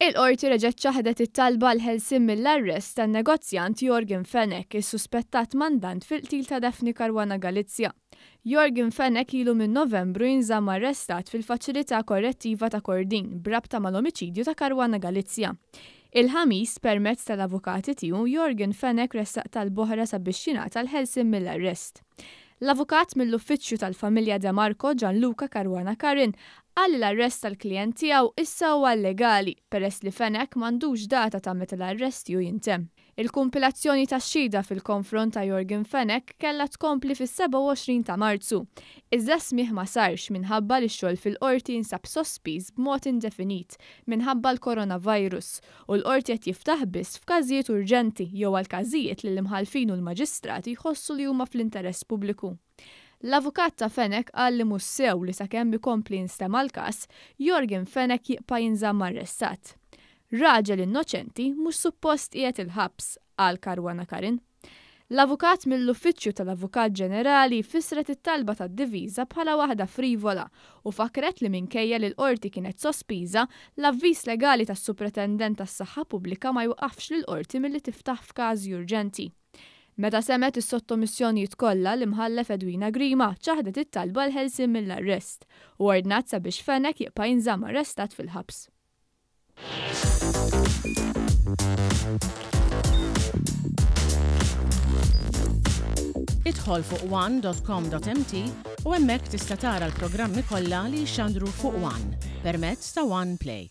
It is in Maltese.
Il-Qorti reġgħet ċaħdet it-talba għall-ħelsien mill-arrest tan-negozjant Yorgen Fenech, is-suspettat mandant fil-qtil ta' Daphne Caruana Galizia. Yorgen Fenech ilu minn Novembru jinżamm arrestat fil-Faċilità Korrettiva ta' Kordin b'rabta mal-omiċidju ta' Caruana Galizia. Il-Ħamis, permezz tal-avukati tiegħu, Yorgen Fenech ressaq talba oħra sabiex jingħata l-ħelsien mill-arrest. L-avukat mill-uffiċċju tal-familja De Marco, Gianluca Caruana Curran, qal li l-arrest tal-klijent tiegħu issa huwa illegali peress li Fenech m'għandux data ta' meta l-arrest tiegħu jintemm. Il-kumpilazzjoni tax-xhieda fil-konfront ta' Yorgen Fenech kellha tkompli fis-27 ta' Marzu, iżda s-smigħ ma sarx minħabba li x-xogħol fil-Qorti jinsab sospiż b'mod indefinit minħabba l-coronavirus u l-Qorti qed jiftaħ biss f'każijiet urġenti jew għal każijiet li l-imħallfin u l-maġistrati jħossu li huma fl-interess pubbliku. L-avukat ta' Fenech qal li mhux sew li sakemm ikompli jinstema' l-każ, Yorgen Fenech jibqa' jinżamm arrestat. Raġel innoċenti mhux suppost qiegħed il-ħabs, qal Caruana Curran. L-avukat mill-Uffiċċju tal-Avukat Ġenerali fissret it-talba tad-diviża bħala waħda frivola u fakkret li minkejja li l-Qorti kienet sospiża, l-avviż legali tas-Supretendent tas-Saħħa Pubblika ma jwaqqafx lill-Qorti milli tiftaħ f'każi urġenti. Meta semgħet is-sottomissjonijiet kollha, l-Imħallef Edwina Grima ċaħdet it-talba għall-ħelsien mill-arrest u ordnat sabiex Fenech jibqa' jinżamm arrestat fil-ħabs. Idħol fuq one.com.mt u hemmhekk tista' tara l-programmi kollha li jixxandru fuq One permezz ta' One Play.